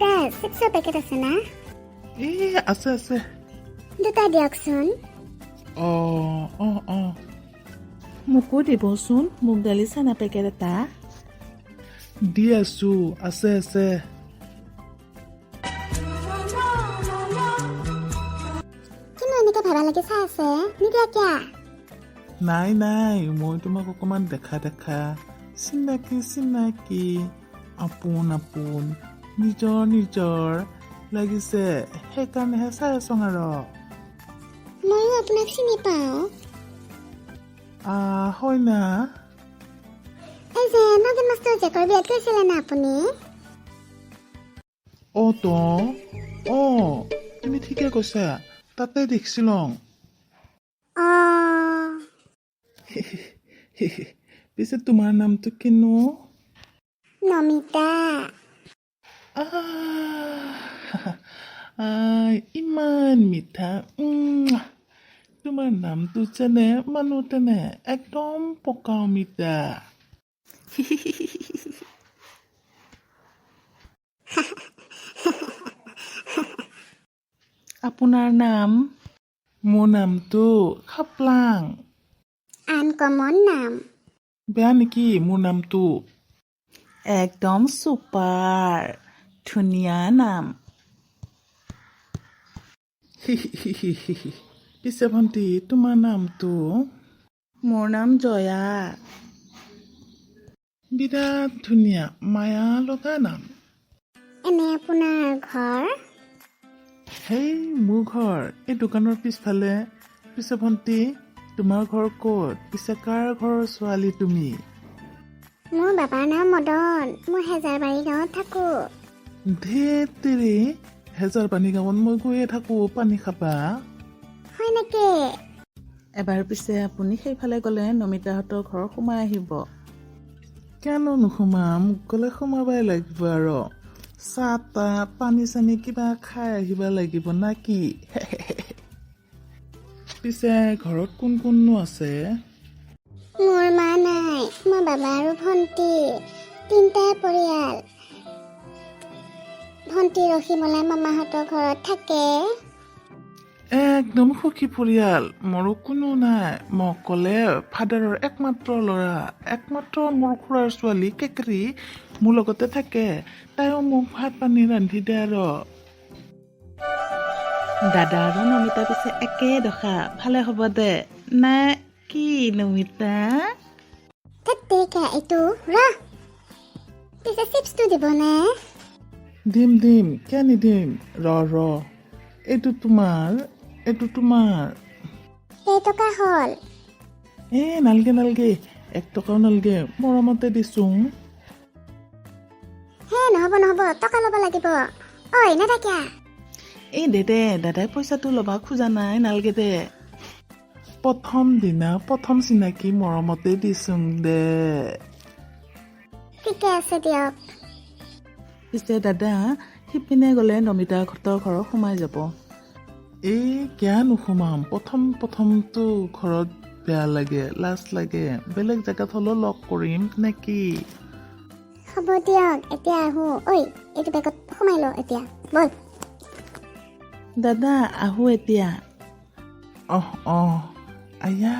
দাদা, চিপছৰ পেকেট আছে না? এই, আছে আছে। দুটা দিয়কচোন। অঁ। মোকো দিবচোন, মুগ দালি চানা পেকেট এটা। দি আছো, আছে আছে। কিনো এনেকে ভেবা লাগি চাই আছে, নিদিয়া কিয়া? নাই নাই, মই তোমাক অকণমান দেখা দেখা, চিনাকি চিনাকি, আপোন আপোন, নিজৰ নিজৰ লাগিছে, সেইকাৰণেহে চাই আছোং আৰু। ময়ো আপোনাক চিনি পাওঁ। হয় না? এই যে নগেন মাষ্টৰ জেকৰ বিয়াত গৈছিলে না আপুনি? অঁ তো, অঁ, তুমি ঠিকে কৈছা, তাতে দেখিছিলং। অঁ। পিছে তোমাৰ নামটো কিনো? নমিতা। ইমান মিঠা। তোমাৰ নামটো যেনে মানুহ তেনে, একদম পকা অমিতা। আপোনাৰ নাম? মোৰ নামটো খাপলাং। আনকমন নাম। বেয়া নেকি মোৰ নামটো? একদম ছুপাৰ, ধুনীয়া নাম। পিছে ভণ্টি, তোমাৰ নামটো? মোৰ নাম জয়া। বিৰাট ধুনীয়া, মায়া লগা নাম। এনে আপোনাৰ ঘৰ? হেই, মোৰ ঘৰ এই দোকানৰ পিছফালে। পিছে ভণ্টি, তোমাৰ ঘৰ ক'ত? পিছে কাৰ ঘৰৰ ছোৱালী তুমি? মোৰ বাবাৰ নাম মদন, মই হেজাৰবাৰী গাঁৱত থাকোঁ। ধেত তেৰি, হেজাৰ পানী গাঁৱত মই গৈয়ে থাকোঁ পানী খাবা। হয় নেকি? এবাৰ পিছে আপুনি সেইফালে গ'লে নমিতাহঁতৰ ঘৰ সোমাই আহিব। কিয়নো নোসোমাম, গ'লে সোমাবই লাগিব আৰু। চাহ তাহ পানী চানী কিবা খাই আহিব লাগিব না কি? পিছে ঘৰত কোন কোননো আছে? মোৰ মা নাই, মই বাবা আৰু ভণ্টি, তিনিটাই পৰিয়াল। ভণ্টি ৰহিমলাই মামাহঁতৰ ঘৰত থাকে। একদম সুখী পৰিয়াল। মোৰো কোনো নাই, মই অকলে ফাদাৰৰ একমাত্ৰ ল'ৰা। একমাত্ৰ মোৰ খুৰাৰ ছোৱালী কেকেৰী মোৰ লগতে থাকে, তাইও মোক ভাত পানী ৰান্ধি দিয়ে আৰু। দাদা আৰু নমিতা পিছে একে দশা, ভালে হ'ব দে নে কি নমিতা? ধেত তেৰিকা, এইটো ৰহ। পিছে চিপছটো দিবনে? দিম দিম, কিয় নিদিম, ৰ ৰ। এইটো তোমাৰ, এইটো তোমাৰ। কেইটকা হ'ল? এ নালগে নালগে, এক টকাও নালগে, মৰমতে দিছোং। হে, নহ'ব নহ'ব, টকা ল'ব লাগিব। ঐ নাদাকিয়া। এই দে দে, দাদাই পইচাটো ল'বা খোজা নাই, নালগে দে। প্ৰথম দিনা প্ৰথম চিনাকি, মৰমতে দিছোং দে। ঠিকে আছে দিয়ক। পিছে দাদা, সিপিনে গ'লে নমিতাহঁতৰ ঘৰত সোমাই যাব। এই কিয় নোসোমাম, প্ৰথম প্ৰথমটো ঘৰত বেয়া লাগে, লাজ লাগে, বেলেগ জেগাত হ'লেও লগ কৰিম নে কি? হ'ব দিয়ক, এতিয়া আহোঁ। ঐ, এইটো বেগত সোমাই ল এতিয়া, ব'ল। দাদা, আহোঁ এতিয়া। অহ অহ, আয়া।